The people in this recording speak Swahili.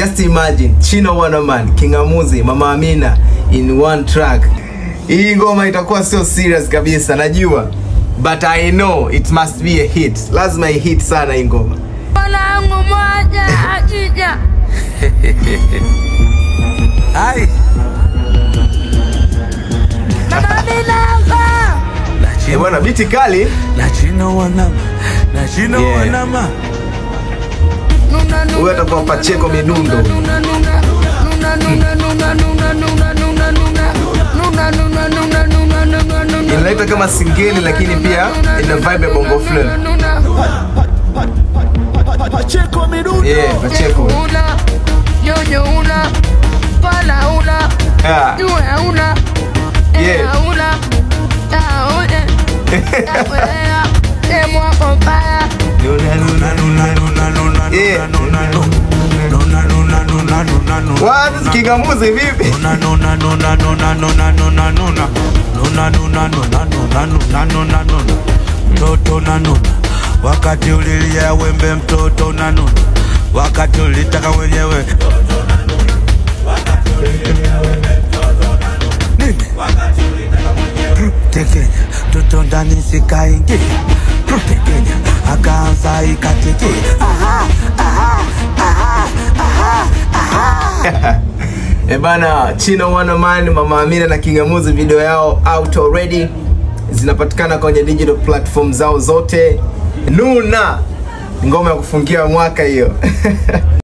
Just imagine Chino Wanaman, Kingamuzi, Mama Amina in one track. Hii ngoma itakuwa sio serious kabisa, najua. But I know it must be a hit. Lazima i hit sana hii ngoma. Mwanangu mmoja akija. Ai. Mama Amina. Bwana biti kali. Na Chino Wanama. Na Chino Wanama. Huyu atakuwa Pacheco Midundo. Inaleta kama singeli lakini pia ina vibe ya Bongo Flava. Pacheco Midundo. Yeah, Pacheco. Yo una pala una. Yeah. Una. Yeah. Una. Yeah. What? Kingamuzi vipi? Mtoto nanuna wakati ulilia wembe, mtoto nanuna wakati ulitaka wenyewe. Tekenya mtoto ndani sikaingia, tekenya akaanza ikatikia. Aha, aha, aha, aha, aha. Ebana, Chino Wanaman, Mama Amina na Kingamuzi video yao out already. Zinapatikana kwenye digital platform zao zote. Nuna, ngoma ya kufungia mwaka hiyo.